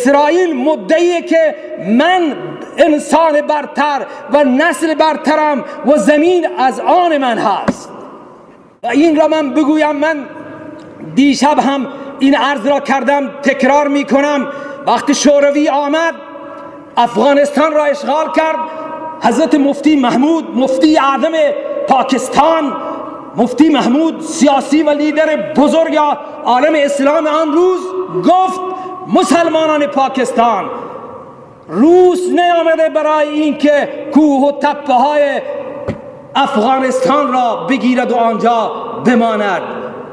اسرائیل مدعیه که من انسان برتر و نسل برترم و زمین از آن من هست. و این را من بگویم، من دیشب هم این عرض را کردم، تکرار میکنم. وقتی شوروی آمد افغانستان را اشغال کرد، حضرت مفتی محمود، مفتی اعظم پاکستان، مفتی محمود سیاسی و لیدر بزرگ عالم اسلام آن روز گفت مسلمانان پاکستان، روس نیامده برای اینکه کوه و تپه های افغانستان را بگیرد و آنجا بماند.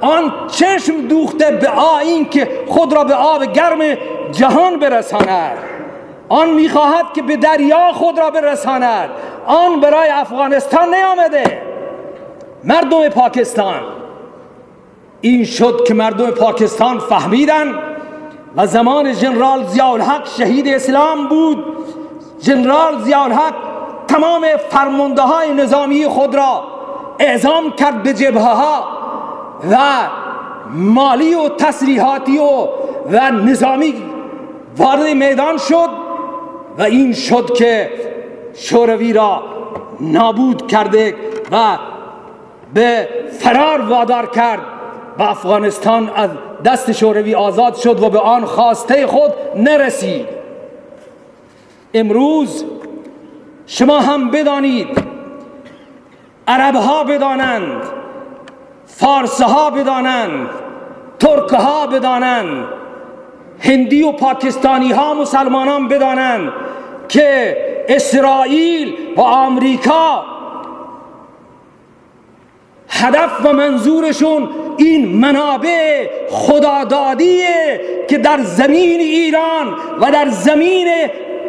آن چشم دوخته به این که خود را به آب گرم جهان برساند. آن میخواهد که به دریا خود را برساند. آن برای افغانستان نیامده. مردم پاکستان، این شد که مردم پاکستان فهمیدن و زمان ژنرال ضیاءالحق شهید اسلام بود. ژنرال ضیاءالحق تمام فرمانده های نظامی خود را اعزام کرد به جبهه ها و مالی و تسلیحاتی و نظامی وارد میدان شد و این شد که شوروی را نابود کرده و به فرار وادار کرد و افغانستان از دست شوروی آزاد شد و به آن خواسته خود نرسید. امروز شما هم بدانید، عربها بدانند، فارسها بدانند، ترکها بدانند، هندی و پاکستانی ها مسلمانان بدانند که اسرائیل و آمریکا هدف و منظورشون این منابع خدادادیه که در زمین ایران و در زمین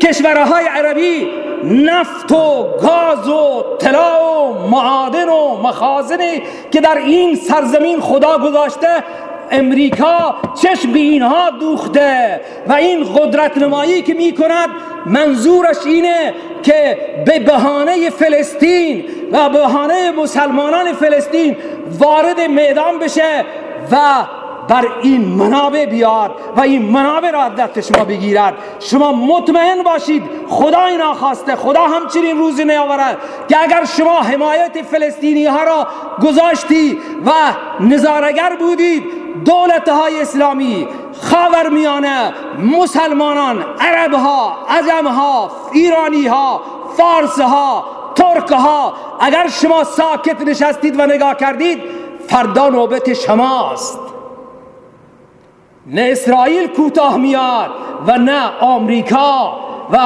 کشورهای عربی نفت و گاز و طلا و معادن و مخازنی که در این سرزمین خدا گذاشته، امریکا چشم به اینها دوخته و این قدرت نمایی که میکند منظورش اینه که به بهانه فلسطین و بهانه مسلمانان فلسطین وارد میدان بشه و بر این منابع بیاد و این منابع را از دست شما بگیرد. شما مطمئن باشید خدا اینا خواسته، خدا همچنین روزی نیاورد که اگر شما حمایت فلسطینی ها را گذاشتی و نظارگر بودید، دولت های اسلامی، خاورمیانه، مسلمانان، عرب ها، عجم ها، ایرانی ها، فارس ها، ترک ها، اگر شما ساکت نشستید و نگاه کردید، فردا نوبت شماست. نه اسرائیل کوتاه میاد و نه آمریکا و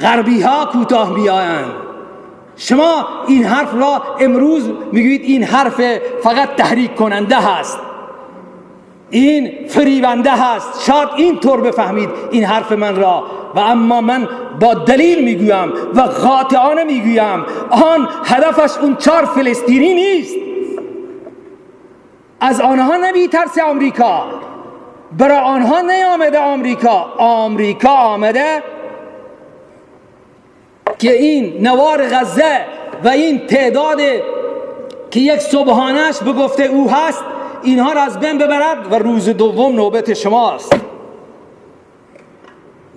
غربی ها کوتاه میآیند. شما این حرف را امروز میگویید، این حرف فقط تحریک کننده هست، این فریبنده هست، شاید این طور بفهمید این حرف من را، و اما من با دلیل میگویم و قاطعانه میگویم آن هدفش اون 4 فلسطینی نیست. از آنها نمیترسه آمریکا، برای آنها نیامده آمریکا. آمریکا آمده که این نوار غزه و این تعداد که یک صبحانهش به گفته او هست، اینها را از بین ببرد و روز دوم نوبت شماست.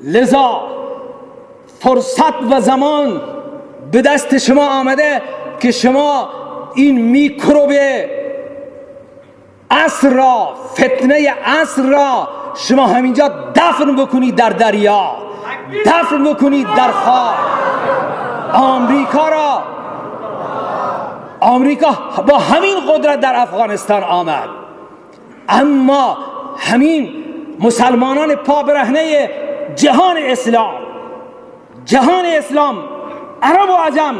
لذا فرصت و زمان به دست شما آمده که شما این میکروب عصر را، فتنه عصر را شما همینجا دفن بکنید در دریا، دفن بکنید در خاک. آمریکا با همین قدرت در افغانستان آمد، اما همین مسلمانان پا برهنه جهان اسلام، جهان اسلام، عرب و عجم،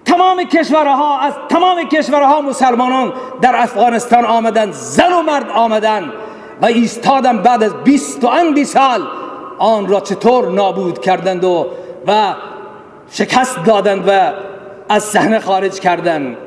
تمام کشورها، از تمام کشورها مسلمانان در افغانستان آمدند، زن و مرد آمدند و ایستادن. بعد از 20 و اندی سال آن را چطور نابود کردند و شکست دادند و از صحنه خارج کردند.